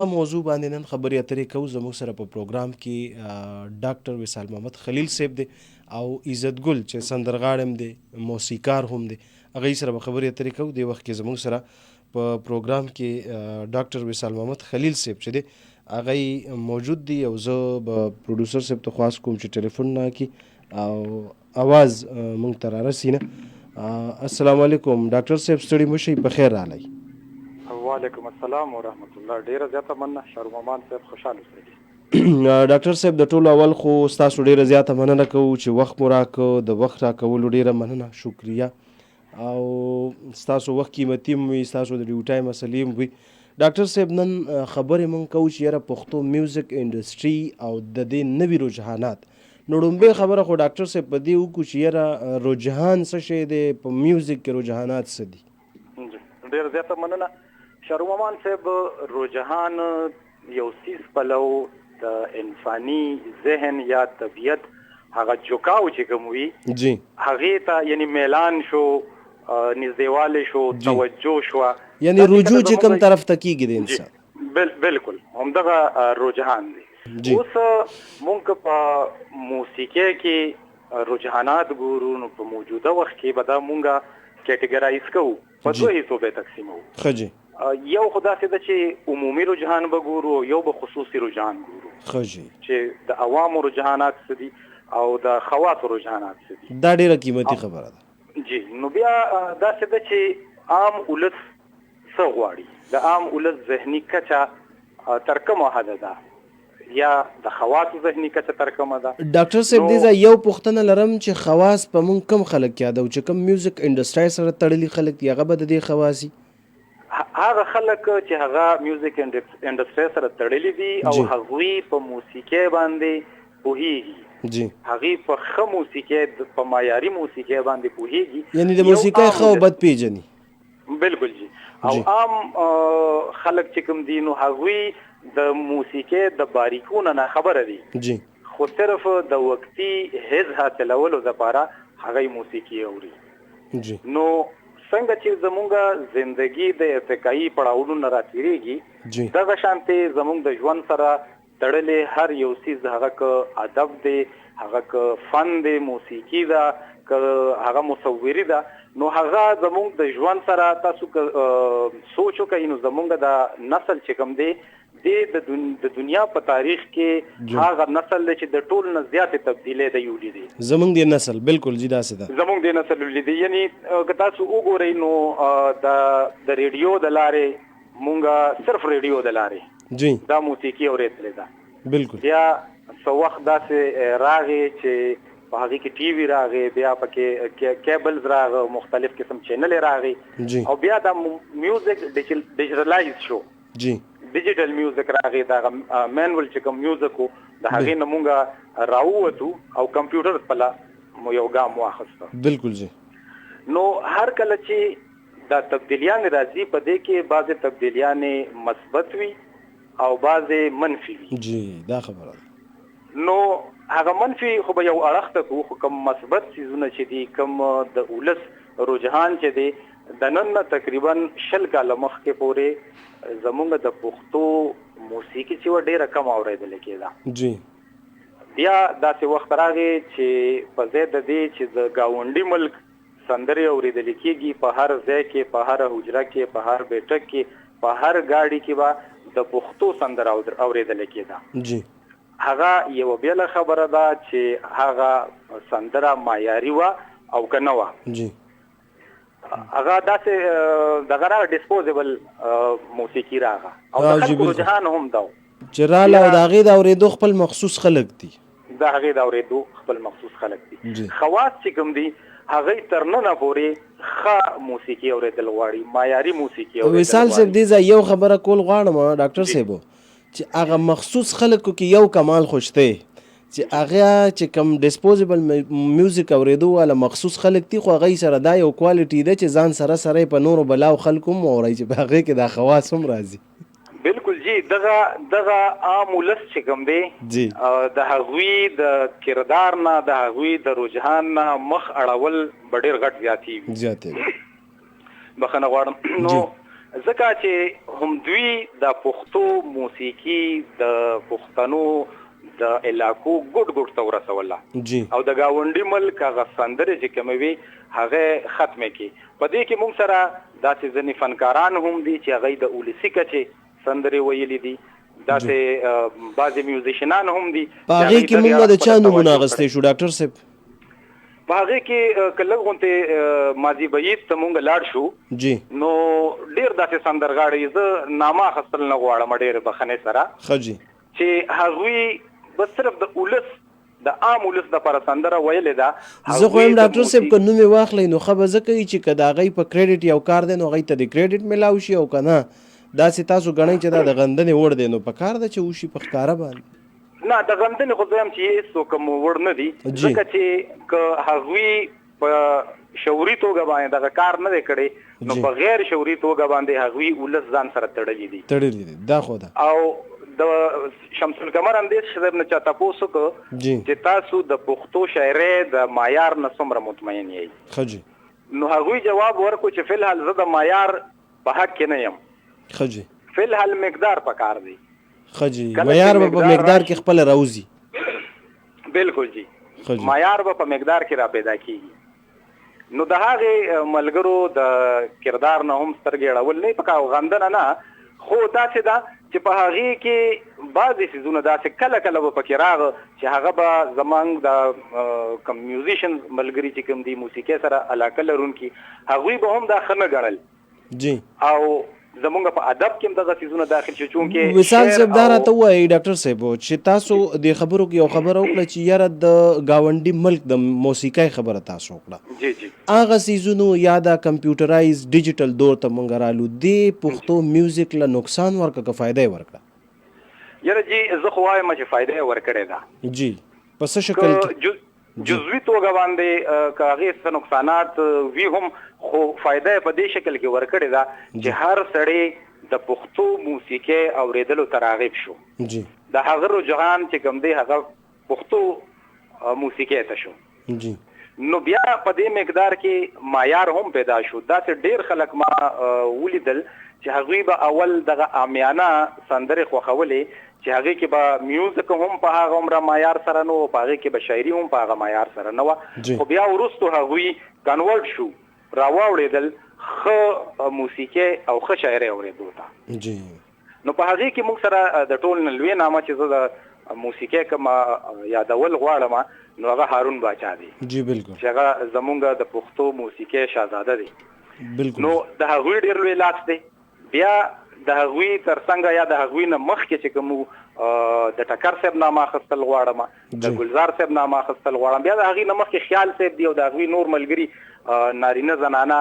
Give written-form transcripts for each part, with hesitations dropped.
موضوع باندې نن خبرې اترې کوو. زموږ سره په پروګرام کې ډاکټر وصال محمد خلیل صاحب دی او عزت ګل چې سندرغاړی هم دی، موسیقار هم دی، هغه سره به خبرې اترې کوو. دې وخت کې زموږ سره په پروګرام کې ډاکټر وصال محمد خلیل صاحب چې دی هغه موجود دی، او زه به پروډوسر صاحب ته خواست کوم چې ټلیفون نه کړي او اواز مونږ ته رارسي نه. السلام علیکم ډاکټر صاحب، ستړي مه شئ، په خیر راغلی. وعلیکم السلام ورحمت الله، ډیره زیاته مننه شارومامان صاحب، خوشاله اوسئ. ډاکټر صاحب، د ټولو اول خو ستاسو ډیره زیاته مننه کوو چې وخت مو راکړ. د وخت راکولو ډیره مننه، شکریه، او ستاسو وخت قیمتي هم وي، ستاسو د ډیوټای مسلې هم وي. ډاکټر صاحب، نن خبرې مونږ کوو چې یاره پښتو میوزیک انډسټري او د دې نوي رجحانات. نو ړومبۍ خبره خو ډاکټر صاحب په دې وکړو چې یاره رجحان څه شی دی، په میوزیک کې رجحانات څه دي؟ ډېره زیاته مننه شارومامان صاحب. رجحان یو څیز پلو د انساني ذهن یا طبیعت هغه جوکاو چې کوم وي هغه ته، یعنی میلان شو، نږدېوالی شو، توجه شو، یعنی رجوع چې کوم طرف ته کیږي د انسان. بالکل همدغه رجحان دی. اوس مونږ په موسیقۍ کې رجحانات ګورو، نو په موجوده وخت کې به دا مونږه کیټګرایز کوو، په دوه حصو به تقسیمو. ښه جی. یو خو داسې ده چې عمومي رجحان به ګورو، یو به خصوصي رجحان ګورو. ښه جی. چې د عوامو رجحانات څه دي او د خواصو رجحانات څه دي. دا ډیره قیمتي خبره ده. جی، نو بیا داسې ده چې عام ولس څه غواړي، د عام ولس ذهني کچه تر کومه حده ده یا د خواصو ذهني کچه تر کومه ده. ډاکټر صاحب، دې ځای یو پوښتنه لرم چې خواص په مونږ کم خلک یادو؟ چې کوم میوزیک انډسټري سره تړلي خلک دي هغه به د دې خواص؟ هغه خلک چې هغه میوزیک انډستری سره تړلي دي او هغوی په موسیقۍ باندې پوهیږي، هغوی په ښه موسیقۍ، په معیاري موسیقۍ باندې پوهیږي، یعنی د موسیقۍ ښه او بد پیژني. بالکل جی. او عام خلک چې کوم دي، نو هغوی د موسیقۍ د باریکونو نه خبره دي، خو صرف د وقتي حظ حاصلولو لپاره هغه موسیقي اوري. نو څنګه چې زمونږ زندگی د ارتقایي پړاوونو نه راتېرېږي، دغه شانتې زمونږ د ژوند سره تړلې هر یو څیز، هغه که ادب دی، هغه که فن دی، موسیقي ده، که هغه مصوري ده، نو هغه زمونږ د ژوند سره تاسو که سوچ وکړئ، نو زمونږ د نسل چې کوم دی، د دنیا په تاریخ کې هغه نسل دی چې د ټول نه زیاتې تبدیلۍ دی ولیدې. زمونږ د نسل، بالکل جی، داسې ده. زمونږ د نسل ولیدې، یعنی که تاسو وګورئ نو د ریډیو د لارې مونږ صرف ریډیو د لارې دا موسیقي اورېدلې ده. بیا څه وخت داسې راغی چې په هغې کې ټي وي راغی، بیا پکې کیبلز راغی، مختلف قسم چینل راغی، او بیا دا میوزیک ډیجیټلایز شو. ډیجیټل میوزیک راغی. دا مینول چې کوم میوزیک وو د هغې نه مونږ راووتو او کمپیوټر خپله مو یو ګام واخیسته. بالکل جی. نو هر کله چې دا تبدیلیانې راځي، په دې کې بعضې تبدیلیانې مثبت وي او بعضې منفي وي. جی، دا خبره ده. نو هغه منفي خو به یو اړخ ته کو، خو کوم مثبت څیزونه چې دي، کوم د ولس رجحان چې دی، د نن نه تقریبا 20 کاله مخکې پورې زمونږ د پښتو موسیقي چې وه ډېره کمه اورېدل کېده. بیا داسې وخت راغی چې په ځای د دې چې د ګاونډي ملک سندرې اورېدل کېږي، په هر ځای کې، په هر حجره کې، په هر بیټک کې، په هر ګاډي کې به د پښتو سندره اورېدل کېده. هغه یوه بېله خبره ده چې هغه سندره معیاري وه او که نه وه. هغه داسې دغه راغه، ډیسپوزیبل موسیقي راغه، او د خلکو رجحان هم دا چې راله، او د هغې د اورېدو خپل مخصوص خلک دي. د هغې د اورېدو خپل مخصوص خلک دي. خواص چې کوم دي، هغه تر ننه پورې ښه موسیقي اورېدل غواړي، معیاري موسیقي اورېدل. وصال صاحب، دې ځای یو خبره کول غواړم ډاکټر صاحب، چې هغه مخصوص خلکو کې یو کمال خو شته چې هغه چې کوم ډیسپوزیبل میوزیک اورېدو والا مخصوص خلک دي، خو هغوی سره دا یو کوالټي ده چې ځان سره سره یې په نورو بلاو خلکو هم واورئ، چې په هغې کې دا خواص هم راځي. بالکل جی، دغه عام ولس چې کوم دی، د هغوی د کردار نه، د هغوی د رجحان نه مخ اړول به ډېر غټ زیاتی وي. زیاتی وي. بخښنه غواړم. نو ځکه چې هم دوی د پښتو موسیقي د پښتنو د علاقو ګوټ ګوټ ته ورسوله او د ګاونډي ملک هغه سندرې چې کومې وي هغه ختمې کړي. په دې کې موږ سره داسې ځینې فنکاران هم دي چې هغه د ولسي کچې سندرې ویلي دي، داسې بعضې میوزیشنان هم دي. په هغې کې موږ د چا نومونه اخیستی شو ډاکټر صاحب؟ په هغې کې که لږ غونتې ماضي بعید ته مونږ لاړ شو جی نو ډېر داسې سندرغاړي، زه نامه اخیستل نه غواړم ډېر بخښنې سره، ښه جی، چې هغوی بس صرف د ولس، د عام ولس دپاره سندره ویلې ده. زه خو وایم ډاکټر صاحب که نوم یې واخلئ نو ښه به ځکه وي چې که د هغوی په کریډټ یو کار دی نو هغوی ته دې کریډټ میلاو شي، او که نه داسې تاسو ګڼئ چې دا د غندنې وړ دی نو په کار ده چې وشي په ښکاره باندې. نه، د غندنې خو زه وایم چې هېڅوک هم وړ نه دي، ځکه چې که هغوی په شعوري توګه باندې دغه کار نه دی کړی نو په غیر شعوري توګه باندې هغوی ولس ځان سره تړلي دي. تړلي دي، دا خو ده. او د شمس القمر اندیش صاحب نه چا تپوس وکړ چې تاسو د پښتو شاعرۍ د معیار نه څومره مطمئن یئ؟ ښه جي. نو هغوی جواب ورکړو چې فی الحال زه د معیار په حق کې نه یم. ښه جي. فی الحال مقدار پکار دی. ښه جي، معیار به په مقدار کې خپله راوځي. بالکل جي، معیار به په مقدار کې را پیدا کیږي. نو د هغې ملګرو د کردار نه هم سترګې اړول نه پکار، غندنه نه، خو داسې ده چې په هغې کې بعضې څیزونه داسې کله کله به پکې راغه چې هغه به زمونږ د کوم میوزیشن ملګري چې کوم دي موسیقۍ سره علاقه لرونکي هغوی به هم دا ښه نه ګڼل جی. او زمونږ په ادب کې هم دغه څیزونه داخل شي، چونکې وصال صاحب دا راته ووایئ ډاکټر صاحب چې تاسو دې خبرو کې یو خبره وکړه چې یاره د ګاونډي ملک د موسیقۍ خبره تاسو وکړه، جی جی، هغه څیزونو یا دا کمپیوټرایز ډیجیټل دور ته مونږ رالو، دې پښتو میوزیک له نقصان ورکړه که فایده یې ورکړه؟ یاره جی زه خو وایم چې فایده یې ورکړې ده. جی، په څه شکل کې؟ جزوي توګه باندې که هغې څه نقصانات وي هم، خو فایده یې په دې شکل کې ورکړې ده چې هر سړی د پښتو موسیقۍ اورېدلو ته راغب شو. د هغه رجحان چې کوم دی هغه پښتو موسیقۍ ته شو. نو بیا په دې مقدار کې معیار هم پیدا شو. داسې ډېر خلک ما ولیدل چې هغوی به اول دغه عامیانه سندرې خوښولې چې هغې کې به میوزیک هم په هغه عمره معیار سره نه و، په هغې کې به شاعري هم په هغه معیار سره نه وه، خو بیا وروسته هغوی کنورټ شو، راواوړېدل ښه موسیقي او ښه شاعرۍ اورېدو ته. نو په هغې کې موږ سره د ټول نه لوی نامه چې زه د موسیقۍ کومه یادول غواړم نو هغه هارون باچا دی. جی بالکل، چې هغه زمونږ د پښتو موسیقۍ شاهزاده دی. بالکل. نو د هغوی ډېر لوی لاس دی. بیا د هغوی تر څنګه یا د هغوی نه مخکې چې کوم د ټکر صاحب نامه اخیستل غواړم، د ګلزار صاحب نامه اخیستل غواړم، بیا د هغوی نه مخکې خیال صاحب دی او د هغوی نور ملګري نارینه زنانه،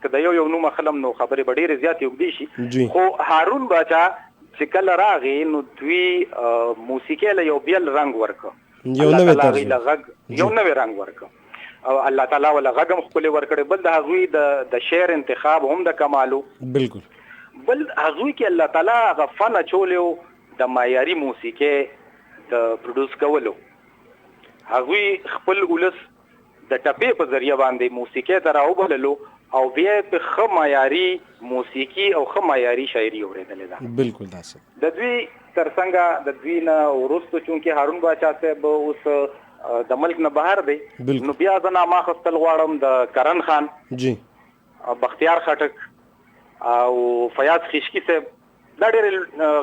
که د یو یو نوم اخلم نو خبرې به ډېرې زیاتې اوږدې شي. خو هارون باچا چې کله راغی نو دوی موسیقۍ له یو بېل رنګ ورکړ، یو نوی طرز، غږ یو نوی رنګ ورکړ او الله تعالی وله غږ هم ښکلی ورکړی. بل د هغوی د شعر انتخاب هم د کمالو. بالکل. بل هغوی کې الله تعالی هغه فن اچولی و د معیاري موسیقۍ د پروډوس کولو. هغوی خپل ولس د ټپې په ذریعه باندې موسیقۍ ته راوبللو او بیا یې په ښه معیاري موسیقي او ښه معیاري شاعري اورېدلې ده. بالکل داسې. د دوی تر څنګه د دوی نه وروسته چونکې هارون باچا صاحب اوس د ملک نه بهر دی، نو بیا زه نامه اخیستل غواړم د کرن خان، جی، بختیار خټک او فیاض خیشکي صاحب. دا ډېرې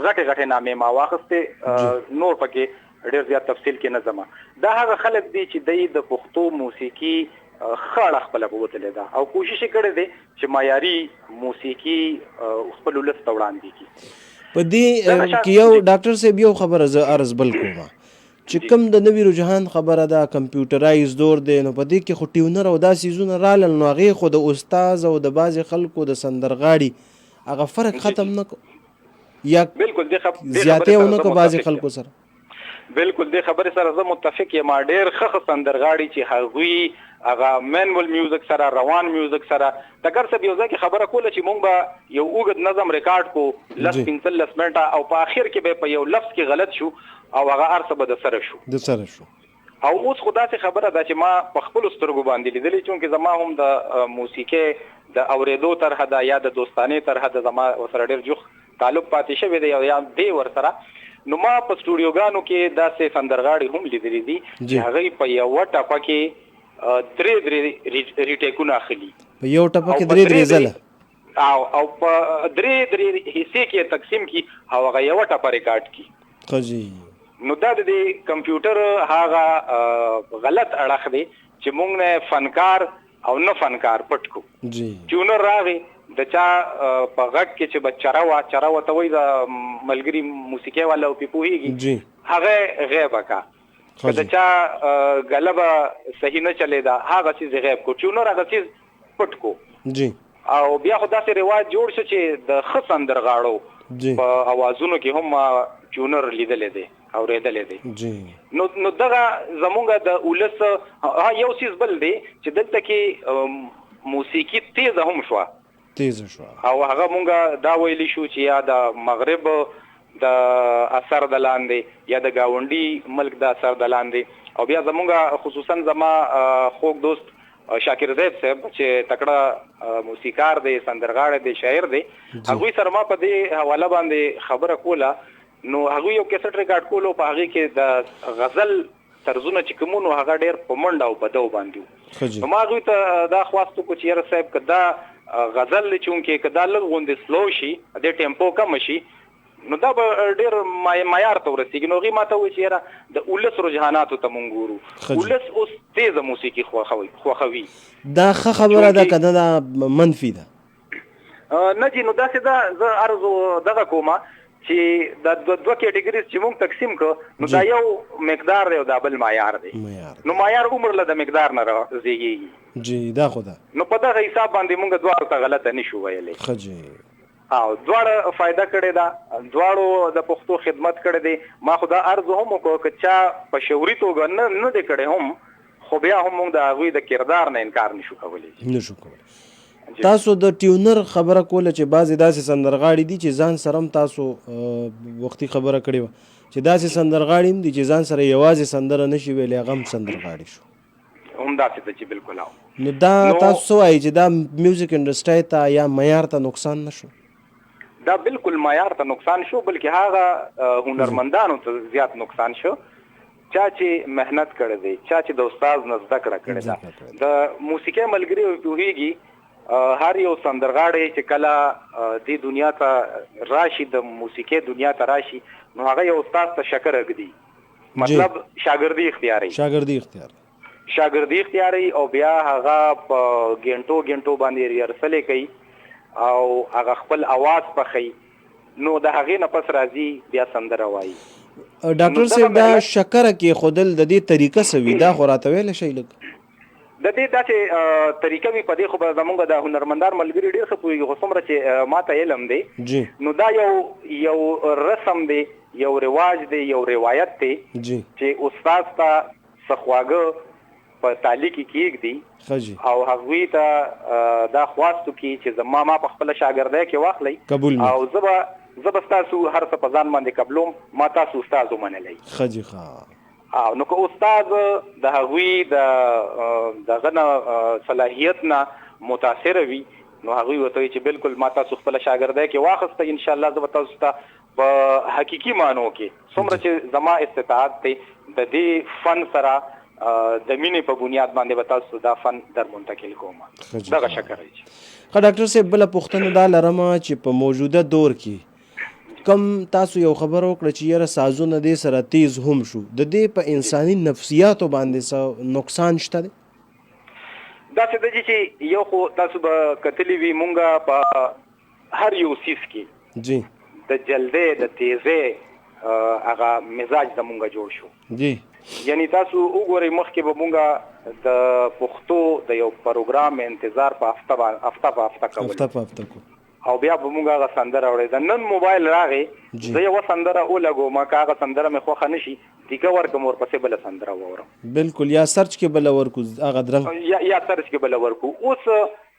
غټې غټې نامې ما واخیستې، نور پکې ډېر زیات تفصیل کې نه ځم. دا هغه خلک دي چې دی د پښتو موسیقي ښه اړه خپله بوتلې ده او کوشش یې کړی دی چې معیاري موسیقي خپل ولس ته وړاندې کړي. په دې کې یو ډاکټر صاحب یو خبره زه عرض بل کوم چې کوم د نوي رجحان خبره ده، کمپیوټرایز دور دی، نو په دې کې خو ټیونر او دا څیزونه رالل، نو هغې خو د استاد او د بعضې خلکو د سندرغاړي هغه فرق ختم نه کړو یا زیاتې ونه کړو بعضې خلکو سره. بالکل دې خبرې سره زه متفق یم. ډېر ښه ښه سندرغاړي چې هغوی هغه مینول میوزیک سره، روان میوزیک سره، ټکر صاحب یو ځای کې خبره کوله چې مونږ به یو اوږد نظم ریکارډ کو 10 15 منټه او په آخر کې به په یو لفظ کې غلط شو او هغه هر څه به د سره شو. د سره شو. او اوس خو داسې خبره ده چې ما په خپلو سترګو باندې لیدلې، چونکې زما هم د موسیقۍ د اورېدو تر حده یا د دوستانې تر حده زما ورسره ډېر جوخت تعلق پاتې شوی دی او یا دی ورسره، نو ما په سټوډیوګانو کې داسې سندرغاړي هم لیدلي دي چې هغوی په یوه ټپه کې درې درې ریټیکونه اخلي. په یو ټپه کې درې درې ځله؟ او او په درې درې حصې کې تقسیم کی او هغه یوه ټپه ریکارډ کی. ښه جي. نو دا د دې کمپیوټر هغه غلط اړخ دی چې مونږ نه فنکار او نه فنکار پټ کو. جی. ټیونر راغی، د چا په غږ کې چې به چره وه، چره ورته وایي، د ملګري موسیقۍ والا پرې پوهېږي، هغه غیبه کا. که د چا ګله به صحیح نه چلېده، هغه څیز یې غیب کو، ټیونر هغه څیز پټ کو. او بیا خو داسې رواج جوړ شو چې د ښه سندرغاړو په اوازونو کې هم ما ټیونر لیدلی دی، اورېدلی دی. نو نو دغه زمونږ د ولس ها یو څیز بل دی چې دلته کې موسیقي تیزه هم شوه، تیزه شوه، او هغه مونږ دا ویلی شو چې یا د مغرب د اثر د لاندې یا د ګاونډي ملک د اثر د لاندې. او بیا زمونږ خصوصا زما خوږ دوست شاکر زیب صاحب چې تکړه موسیقار دی، سندرغاړی دی، شاعر دی، هغوی سره ما په دې حواله باندې خبره کوله. نو هغوی یو کیسټ ریکارډ کولو، په هغې کې د غزل طرزونه چې کوم نو هغه ډېر په منډه او په دو باندې وو. نو ما هغوی ته دا خواست وکړو چې یاره صاحب، که دا غزل دی چونکې که دا لږ غوندې سلو شي، د ټیمپو کمه شي، نو دا به ډېر معیار ته ورسېږي. نو هغوی ما ته وویل چې یاره د ولس رجحاناتو ته مونږ ګورو، ولس اوس تیزه موسیقي خوښوي. دا ښه خبره ده که نه دا منفي ده؟ نه جي، نو داسې ده، زه عرض دغه کومه چې دا دوه کیټګریز چې مونږ تقسیم کړو، نو دا یو مقدار دی او دا بل معیار دی. نو معیار عمر له د مقدار نه زیږیږي. جی، دا خو ده. نو په دغه حساب باندې مونږ دواړو ته غلطه نشو ویلی. ښه جي. او دواړه فایده کړې ده، دواړو د پښتو خدمت کړی دی. ما خو دا عرض هم وکړو که چا په شعوري توګه نه دی کړی هم، خو بیا هم مونږ د هغوی د کردار نه انکار نشو کولی. نشو کولی. تاسو د ټیونر خبره کوله چې بعضې داسې سندرغاړي دي چې ځان سره هم، تاسو وختي خبره کړې وه چې داسې سندرغاړي هم دي چې ځان سره یوازې سندره نشي ویلی، هغه هم سندرغاړي شو. هم داسې ده چې بالکل. نو دا تاسو څه وایئ چې دا میوزیک انډسټرۍ ته یا معیار ته نقصان نه شو؟ دا بالکل معیار ته نقصان شو، بلکې هغه هنرمندانو ته زیات نقصان شو چا چې محنت کړی دی، چا چې د استاد نه زده کړه کړې ده. د موسیقۍ ملګري پوهېږي، هر یو سندرغاړی چې کله دې دنیا ته راشي، د موسیقۍ دنیا ته راشي، نو هغه یو استاد ته شکر ږدي، مطلب شاګردي اختیاري، شاګردي اختیار، شاګردي اختیاري، او بیا هغه په ګنټو ګنټو باندې ریهرسلې کوي او هغه خپل اواز پخوي، نو د هغې نه پس راځي بیا سندره وایي. ډاکټر صاحب، دا شکره کېښودل د دې طریقه څه وي؟ دا خو راته ویلی شئ لږ؟ د دې داسې طریقه وي، په دې خو به زمونږ د هنرمندان ملګري ډېر ښه پوهېږي، خو څومره چې ما ته علم دی، نو دا یو یو رسم دی، یو رواج دی، یو روایت دی چې استاد ته څه خواږه په تالي کې کېږدي او هغوی ته دا خواست وکړي چې زما ما په خپله شاګردۍ کې واخلئ او زه به ستاسو هر څه په ځان باندې قبلوم، ما تاسو استاد ومنلی. ښه جي، ښه. او نو که استاد د هغوی د دغه نه صلاحیت نه متاثر وي، نو هغوی ورته وایي چې بالکل ما تاسو خپله شاګردۍ کې واخسته، انشاءالله زه به تاسو ته په حقیقي معنو کې څومره چې زما استطاعت دی د دې فن سره د مینې په بنیاد باندې به تاسو دا فن در منتقل کوم. دغه شکر دی. ښه ډاکټر صاحب، بله پوښتنه دا لرم چې په موجوده دور کې کم تاسو یو خبره وکړه چې یاره سازونه دې سره تیز هم شو، د دې په انساني نفسیاتو باندې څه نقصان شته دی؟ داسې ده چې یو خو تاسو به کتلی وي، مونږ په هر یو څیز کې د جلدۍ د تیزۍ هغه مزاج زمونږ جوړ شو. یعنی تاسو وګورئ، مخکې به مونږ د پښتو د یو پروګرام انتظار په هفته هفته په هفته کولو، هفته په هفته کو، او بیا به مونږ هغه سندره اورېده. نن موبایل راغی، زه یوه سندره ولګوم، که هغه سندره مې خوښه نه شي دیګه ورکړم، ورپسې بله سندره واورم. بالکل، یا سرچ کې بله ورکو، هغه درنګ یا سرچ کې بله ورکو. اوس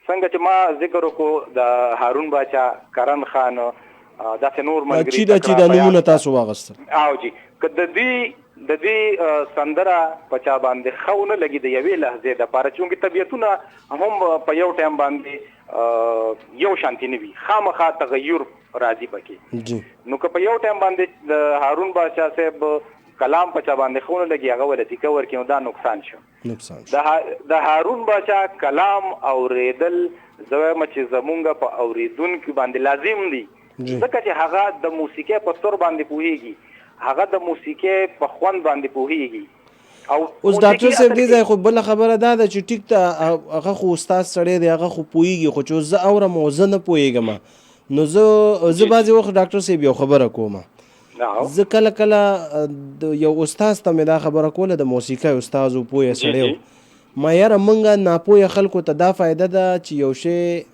څنګه چې ما ذکر وکړو د هارون باچا، کرن خان، داسې نور ملګري چې دا نومونه تاسو واغستل. او جی، که د دوی د دې سندره په چا باندې ښه ونه لګي د یوې لحظې دپاره، چونکې طبیعتونه هم په یو ټایم باندې یو شانتي نه وي، خامخا تغیر راځي پکې. نو که په یو ټایم باندې د هارون بادشاه صاحب کلام په چا باندې ښه ونه لګي، هغه ولې ټیکه ورکړي، نو دا نقصان شو. نقصان شو. د هارون باچا کلام اوریدل زه وایم چې زمونږ په اوریدونکو باندې لازم دي، ځکه چې هغه د موسیقۍ په سر باندې پوهیږي، هغه د موسیقۍ په خوند باندې پوهیږي. او اوس ډاکټر صاحب دې ځای خو بله خبره دا ده چې ټیک ته هغه خو استاد سړی دی، هغه خو پوهیږي، خو چې زه اورم او زه نه پوهیږم، نو زه بعضې وخت ډاکټر صاحب یو خبره کوم، زه کله کله یو استاد ته مې دا خبره کوله، د موسیقۍ استاد و، پوهه سړی و، ما یاره مونږ ناپوهه خلکو ته دا فایده ده چې یو شی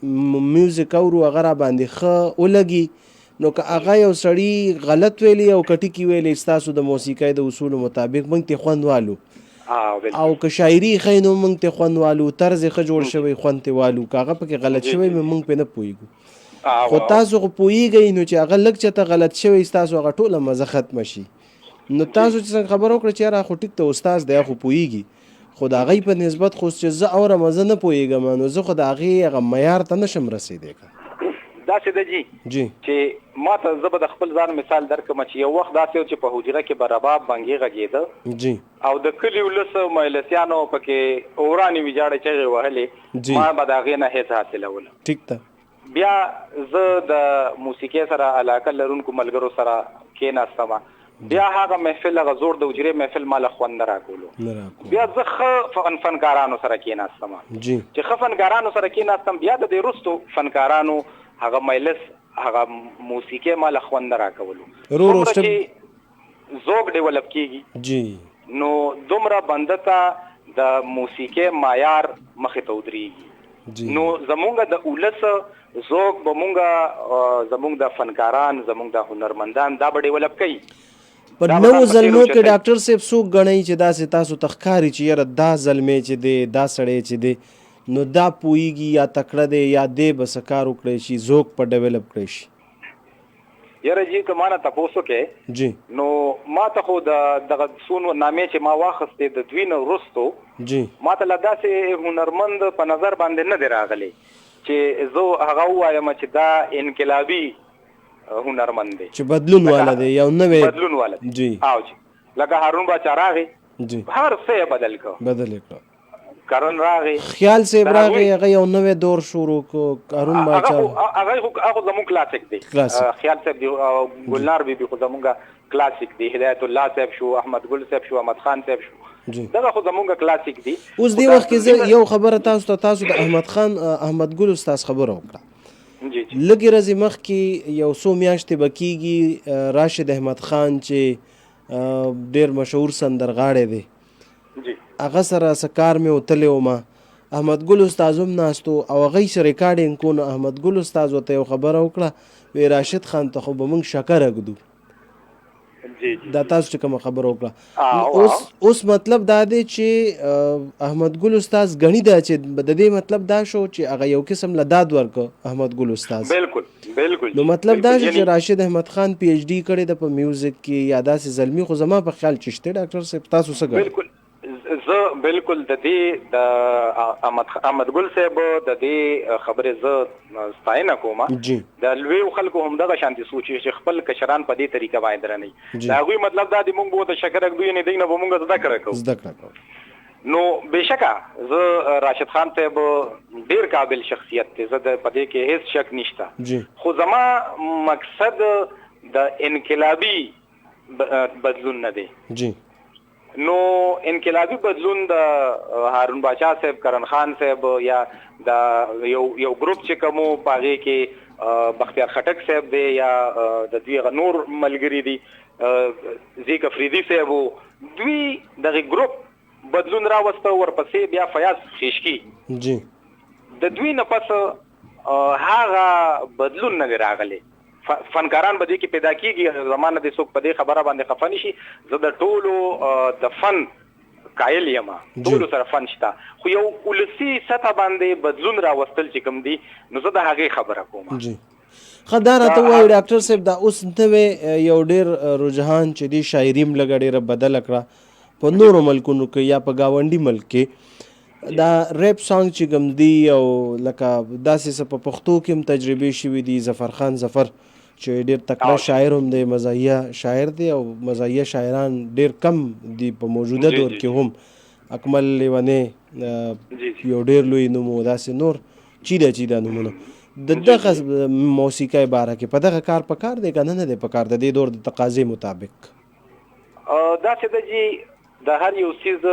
میوزیک اورو هغه را باندې ښه ولګي، نو که هغه یو سړي غلط ویلي او که ټیکي ویلي ستاسو د موسیقۍ د اصولو مطابق مونږ ترې خوند والو، او که شاعري ښه نو مونږ ترې خوند والو، طرز یې ښه جوړ شوی خوند ترې والو، که هغه پکې غلط شوی مونږ پرې نه پوهېږو. خو تاسو خو پوهیږئ نو چې هغه لږ چېرته غلط شوی ستاسو هغه ټوله مزه ختمه شي. نو تاسو چې څنګه خبره وکړه چې یاره خو ټیک ته استاد دی، خو پوهیږي، خو د هغې په نسبت خو چې زه اورم زه نه پوهیږم، نو زه خو د هغې هغه معیار ته نشم رسېدی. که داسې ده جي جی چې ما ته زه به د خپل ځان مثال درکړم چې یو وخت داسې و چې په حجره کې به رباب بنګې غږېده جی، او د کلي ولس مجلسیانو پکې اورانې ویجاړې چغې وهلې، ما به د هغې نه هېڅ حاصلوله. ټیک ده. بیا زه د موسیقۍ سره علاقه لرونکو ملګرو سره کېناستم، بیا هغه محفل، هغه زوړ د حجرې محفل ما له خوند نه راکولو. بیا زه ښه فنکارانو سره کېناستم، چې ښه فنکارانو سره کېناستم، بیا د دې وروستو فنکارانو هغه مجلس، هغه موسیقۍ ما له خوند نه راکولو. څومره چې ذوق ډیولپ کېږي جی، نو دومره بنده ته د موسیقۍ معیار مخې ته ودرېږي. نو زمونږ د ولس ذوق به مونږ، زمونږ د فنکاران، زمونږ د هنرمندان دا به ډیولپ کوي. په نوو زلمو کې ډاکټر صاحب څوک ګڼئ چې داسې تاسو ته ښکاري چې یاره دا زلمی چې دی، دا سړی چې دی، نو دا پوهیږي یا تکړه دی یا دی به څه کار وکړی شي، ذوق په ډیولپ کړی شي؟ یاره جی که ما نه تپوس وکړې جی، نو ما ته خو د دغه څو نامې چې ما واخیستې د دوی نه وروستو جی، ما ته لا داسې هنرمند په نظر باندې نه دی راغلی چې زه هغه ووایم چې دا انقلابي هنرمند دی چې بدلون والا دی، یو نوی بدلون والا دی جی. او جی لکه هارون باچا راغی جی، هر څه یې بدل کړ، بدل یې کړ. کرن راغی، خیال صاحب راغی، هغه یو نوی دور شروع کړ. هارون باچا هغه خو زموږ کلاسیک دی، خیال صاحب دی او ګلنار بي بي خو زموږ کلاسیک دی، هدایت الله صاحب شو، احمد ګل صاحب شو، احمد خان صاحب شو، دغه خو زموږ کلاسیک دی. اوس دې وخت کې زه یو خبره تاسو ته، تاسو د احمد خان، احمد ګل استاد خبره وکړه. لږې ورځې مخکې یو څو میاشتې به کېږي، راشد احمد خان چې ډېر مشهور سندرغاړی دی، هغه سره څه کار مې وتلی وم، احمد ګل استاد هم ناست و او هغه یې چې ریکارډینګ کو، نو احمد ګل استاد ورته یو خبره وکړه، وی راشد خان ته خو به موږ شکر ږدو. دا تاسو چې کومه خبره وکړه، اوس مطلب دا دی چې احمد ګل استاد غنی دا چې د دې مطلب دا شو چې هغه یو قسم له داد ورکړ احمد ګل استاد. بالکل بالکل. نو مطلب دا چې راشد احمد خان پی ایچ ډي کړې ده په میوزیک کې یا داسې زلمی، خو زما په خیال چې شته ډاکټر صاحب تاسو څه ګڼئ؟ بالکل زه بالکل د دې د احمد ګل صاحب د دې خبرې زه ستاینه کوم. د لویو خلکو هم دغه شانتي سوچ چې خپل کشران په دې طریقه باندې درنوي. د هغوی مطلب دا دی موږ به ورته شکر ږدو، یعنې دوی نه به موږ زده کړه کوو. زده کړه کوو. نو بېشکه زه راشد خان صاحب ډېر قابل شخصیت دی، زه په دې کې هېڅ شک نشته. خو زما مقصد د انقلابي بدلون نه دی. نو انقلابي بدلون د هارون باچا صاحب، کرن خان صاحب یا د یو ګروپ چې کوم په هغې کې بختیار خټک صاحب دی یا د دوی هغه نور ملګري دي، زیک افریدي صاحب و، دوی دغه ګروپ بدلون راوسته. ورپسې بیا فیاض خیشکی د دوی نه پس هغه بدلون نه دی راغلی. فنکاران به دې کې پیدا کیږي، زما نه دې څوک په دې خبره باندې خفه نه شي، زه د ټولو د فن قایل یم، ټولو سره فن شته، خو یو ولسي سطح باندې بدلون راوستل چې کوم دي، نو زه د هغې خبره کوم. ښه دا دا راته ووایه هر ډاکټر صاحب، دا اوس نوی یو ډیر رجحان چې دی شاعري هم لږه ډیره بدله کړه په جی نورو ملکونو کې یا په ګاونډي ملک کې، جی دا ریپ سانګ چې کوم دی او لکه داسې څه په پښتو کې هم تجربې شوي دي. ظفر خان ظفر چې ډیر تکړه او جی شاعر هم دی، مزاحیه شاعر دی، او مزاحیه شاعران ډیر کم دي په موجوده جی دور جی کې جی هم. اکمل لیونی جی جی یو ډیر لوی نوم و، داسې نور چیده چیده نومونه د جی دغه جی موسیقۍ باره کې په دغه کار په کار دی که نه نه دی په کار د دې دور د تقاضې مطابق؟ داسې ده جی، د هر یو څیز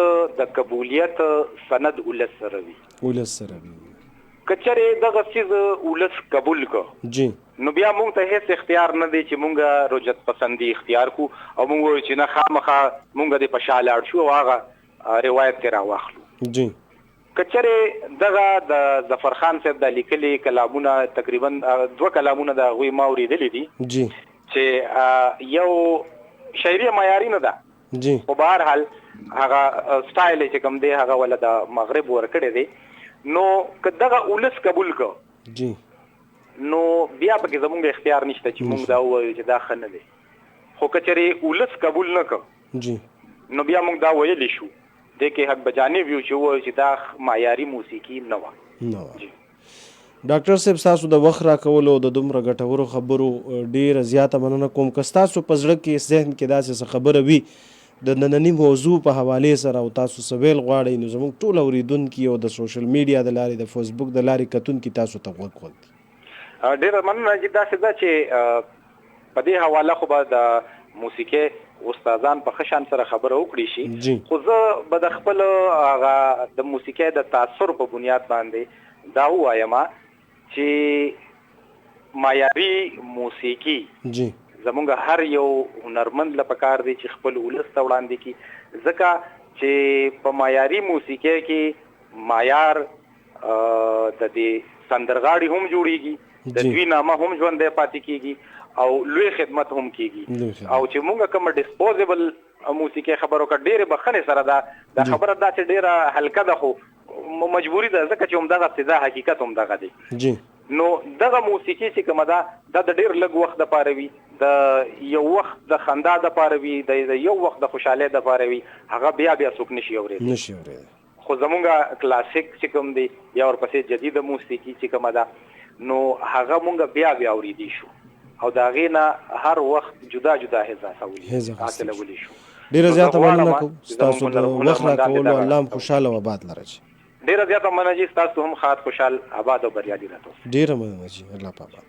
د قبولیت سند ولس سره وي. ولس سره وي. که چېرې دغه څیز ولس قبول که جی نو بیا مونږ ته هیڅ اختیار نه دی چې مونږ رجعت پسندي اختیار کو او مونږ وایو چې نه، خامخا مونږ دې په شا لاړ شو او هغه روایت ترې راواخلو. جی که چېرې دغه د ظفر خان صاحب دا لیکلي کلامونه، تقریبا دوه کلامونه د هغوی ما اورېدلي دي جی چې یو شاعري معیاري نه ده، جی خو بهر حال هغه سټایل چې کوم دی هغه ولا د مغرب ورکړی دی، نو که دغه ولس قبول که جی نو بیا پکې زمونږ اختیار نشته چې مونږ نشته دا ووایو چې دا ښه نه دی. خو که چېرې ولس قبول نه که جی نو بیا مونږ دا ویلی شو، دې کې حق بجانب یو چې ووایو چې دا معیاري موسیقي نه وه. نه وه. جی ډاکټر صاحب، ستاسو د وخت راکولو او د دومره ګټورو خبرو ډیره زیاته مننه کوم. که ستاسو په زړه کې ذهن کې داسې څه خبره وي د ننني موضوع په حوالې سره او تاسو څه ویل غواړئ، نو زموږ ټول اوریدونکي او د سوشل میډیا د لارې، د فیسبوک د لارې کتونکي تاسو ته غوږ غوږ دي. ډیره مننه جی. داسې ده چې په دې حواله خو به د موسیقۍ استادان په ښه شان سره خبره وکړي شي، جی خو زه به د خپل هغه د موسیقۍ د تاثر په بنیاد باندې دا ووایم چې معیاري موسیقي جی زمونږ هر یو هنرمند له پکار دی چې خپل ولس ته وړاندې کړي، ځکه چې په معیاري موسیقۍ کې معیار د دې سندرغاړي هم جوړیږي، د جی دوی نامه هم ژوندی پاتې کیږي او لوی خدمت هم کیږي. لوی او خدمت. چې مونږ کومه ډیسپوزیبل موسیقي خبرو کړه، ډېرې بخښنې سره ده دا جی خبره داسې ډېره هلکه ده، خو مجبوري ده ځکه چې همدغه سزا حقیقت همدغه دی. جی نو دغه موسیقي چې کومه ده دا د ډېر لږ وخت دپاره وي، د یو وخت د خندا دپاره وي، د یو وخت د خوشحالۍ دپاره وي، هغه بیا بیا څوک نشي اورېدی. نشي اورېدی. خو زمونږ کلاسیک چې کوم دی یا ورپسې جدیده موسیقي چې کومه ده نو هغه مونږ بیا بیا اورېدی شو او د هغې نه هر وخت جدا جدا حس هیڅ اخیستی شو. حاصلولی شو. ډیره نو زه زیاته مننه غواړم کوم چې زمونږ ستاسو د وخت هنرمندان دې راکولو. دغه الله هم خوشحاله او آباد لره جی. ډیره زیاته مننه جی، ستاسو هم ښاد، خوشحال، آباد او بریالي راته اوسئ. ډیره مننه جی، الله په امان.